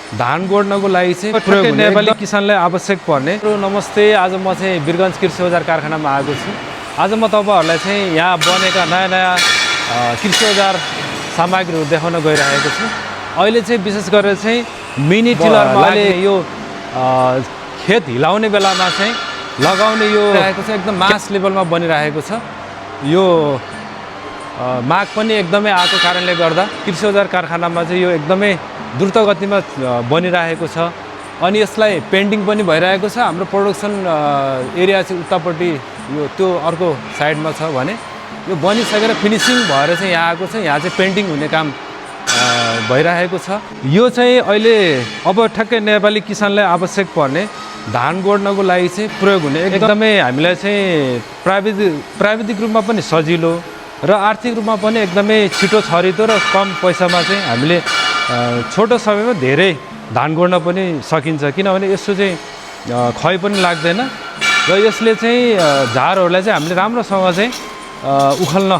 धान गोड्नको लागि चाहिँ प्रयोग हुने नेपाली किसानलाई आवश्यक पर्ने। नमस्ते, आज म चाहिँ वीरगञ्ज कृषि औजार कारखानामा आएको छु। आज म तपाईँहरूलाई चाहिँ यहाँ बनेका नयाँ नयाँ कृषि औजार सामग्रीहरू देखाउन गइरहेको छु। अहिले चाहिँ विशेष गरेर चाहिँ मिनी टिलरमा अहिले यो खेत हिलाउने बेलामा चाहिँ लगाउने यो रहेको छ, एकदम मास लेभलमा बनिरहेको छ। यो माग पनि एकदमै आएको कारणले गर्दा कृषि औजार कारखानामा चाहिँ यो एकदमै द्रुत गतिमा बनिरहेको छ। अनि यसलाई पेन्टिङ पनि भइरहेको छ। हाम्रो प्रोडक्सन एरिया चाहिँ उतापट्टि यो त्यो अर्को साइडमा छ भने यो बनिसकेर फिनिसिङ भएर चाहिँ यहाँ आएको छ। यहाँ चाहिँ पेन्टिङ हुने काम भइरहेको छ। यो चाहिँ अहिले अब ठ्याक्कै नेपाली किसानलाई आवश्यक पर्ने धान गोड्नको लागि चाहिँ प्रयोग हुने एकदमै हामीलाई चाहिँ प्राविधिक रूपमा पनि सजिलो र आर्थिक रूपमा पनि एकदमै छिटो छरितो र कम पैसामा चाहिँ हामीले छोटो समयमा धेरै धान गोड्न पनि सकिन्छ। किनभने यसो चाहिँ खै पनि लाग्दैन र यसले चाहिँ झारहरूलाई चाहिँ हामीले राम्रोसँग चाहिँ उखाल्न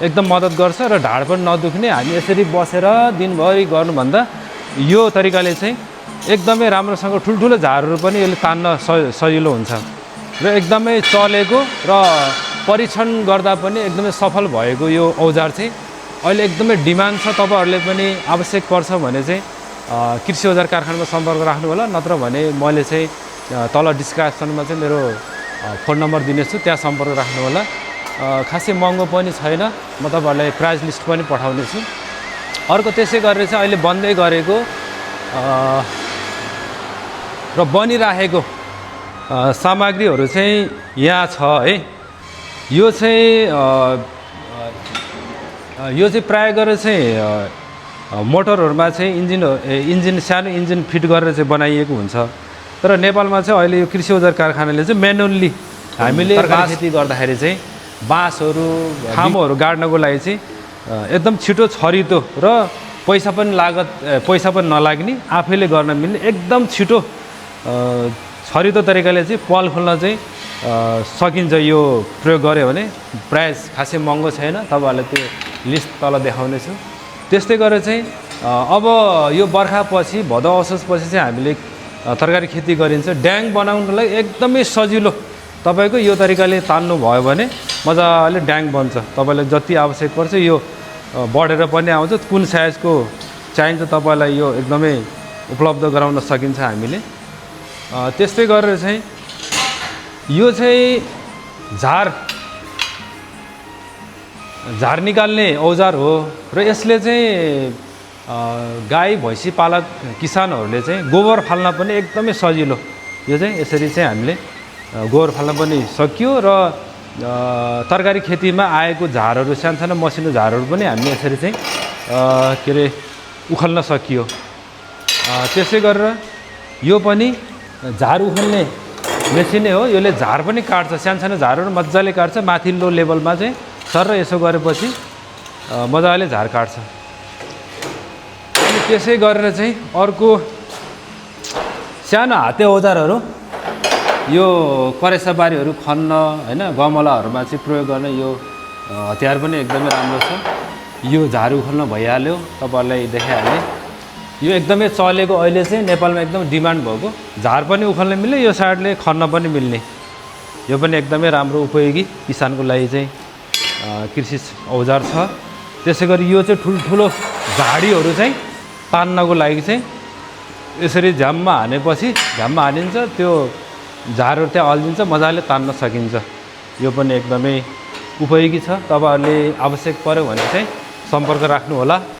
एकदम मद्दत गर्छ र ढाड पनि नदुख्ने। हामी यसरी बसेर दिनभरि गर्नुभन्दा यो तरिकाले चाहिँ एकदमै राम्रोसँग ठुल्ठुलो झारहरू पनि यसले तान्न सजिलो हुन्छ र एकदमै चलेको र परीक्षण गर्दा पनि एकदमै सफल भएको यो औजार चाहिँ अहिले एकदमै डिमान्ड छ। तपाईँहरूले पनि आवश्यक पर्छ भने चाहिँ कृषि औजार कारखानामा सम्पर्क राख्नु होला, नत्र भने मैले चाहिँ तल डिस्क्रिप्सनमा चाहिँ मेरो फोन नम्बर दिनेछु, त्यहाँ सम्पर्क राख्नु होला। खासै महँगो पनि छैन, म तपाईँहरूलाई प्राइस लिस्ट पनि पठाउनेछु। अर्को त्यसै गरेर चाहिँ अहिले बन्दै गरेको र बनिरहेको सामग्रीहरू चाहिँ यहाँ छ है। यो चाहिँ प्राय गरेर चाहिँ मोटरहरूमा चाहिँ इन्जिन सानो इन्जिन फिट गरेर चाहिँ बनाइएको हुन्छ। तर नेपालमा चाहिँ अहिले यो कृषि औजार कारखानाले चाहिँ म्यानुअल्ली हामीले खेती गर्दाखेरि चाहिँ बाँसहरू खामोहरू गाड्नको लागि चाहिँ एकदम छिटो छरितो र पैसा पनि नलाग्ने, आफैले गर्न मिल्ने एकदम छिटो छरितो तरिकाले चाहिँ पल खोल्न चाहिँ सकिन्छ। यो प्रयोग गऱ्यो भने प्राइस खासै महँगो छैन, तपाईँहरूलाई त्यो लिस्ट तल देखाउनेछु। त्यस्तै गरेर चाहिँ अब यो बर्खापछि भदौ असोजपछि चाहिँ हामीले तरकारी खेती गरिन्छ। ड्याङ बनाउनलाई एकदमै सजिलो, तपाईँको यो तरिकाले तान्नु भयो भने मजाले ड्याङ बन्छ। तपाईँलाई जति आवश्यक पर्छ यो बढेर पनि आउँछ, कुन साइजको चाहिन्छ तपाईँलाई यो एकदमै उपलब्ध गराउन सकिन्छ हामीले। त्यस्तै गरेर चाहिँ यो चाहिँ झार निकाल्ने औजार हो र यसले चाहिँ गाई भैँसी पालक किसानहरूले चाहिँ गोबर फाल्न पनि एकदमै सजिलो। यो चाहिँ यसरी चाहिँ हामीले गोबर फाल्न पनि सकियो र तरकारी खेतीमा आएको झारहरू, सानसानो मसिनो झारहरू पनि हामीले यसरी चाहिँ के अरे उखाल्न सकियो। त्यसै गरेर यो पनि झार उखाल्ने मेसिनै हो। यसले झार पनि काट्छ, सानसानो झारहरू मजाले काट्छ। माथिल्लो लेभलमा चाहिँ सर यसो गरेपछि मजाले झार काट्छ। अनि त्यसै गरेर चाहिँ अर्को सानो हाते औजारहरू, यो करेसाबारीहरू खन्न होइन, गमलाहरूमा चाहिँ प्रयोग गर्ने यो हतियार पनि एकदमै राम्रो छ। यो झार उखाल्न भइहाल्यो, तपाईँहरूलाई देखाइहालेँ। यो एकदमै चलेको, अहिले चाहिँ नेपालमा एकदम डिमान्ड भएको, झार पनि उखाल्न मिल्ने, यो साइडले खन्न पनि मिल्ने, यो पनि एकदमै राम्रो उपयोगी किसानको लागि चाहिँ कृषि औजार छ। त्यसै गरी यो चाहिँ ठुल्ठुलो झाडीहरू चाहिँ तान्नको लागि चाहिँ यसरी झ्याममा हानेपछि झ्याममा हानिन्छ, त्यो झारहरू त्यहाँ अल्झिन्छ, मजाले तान्न सकिन्छ। यो पनि एकदमै उपयोगी छ। तपाईँहरूले आवश्यक पर्यो भने चाहिँ सम्पर्क राख्नु होला।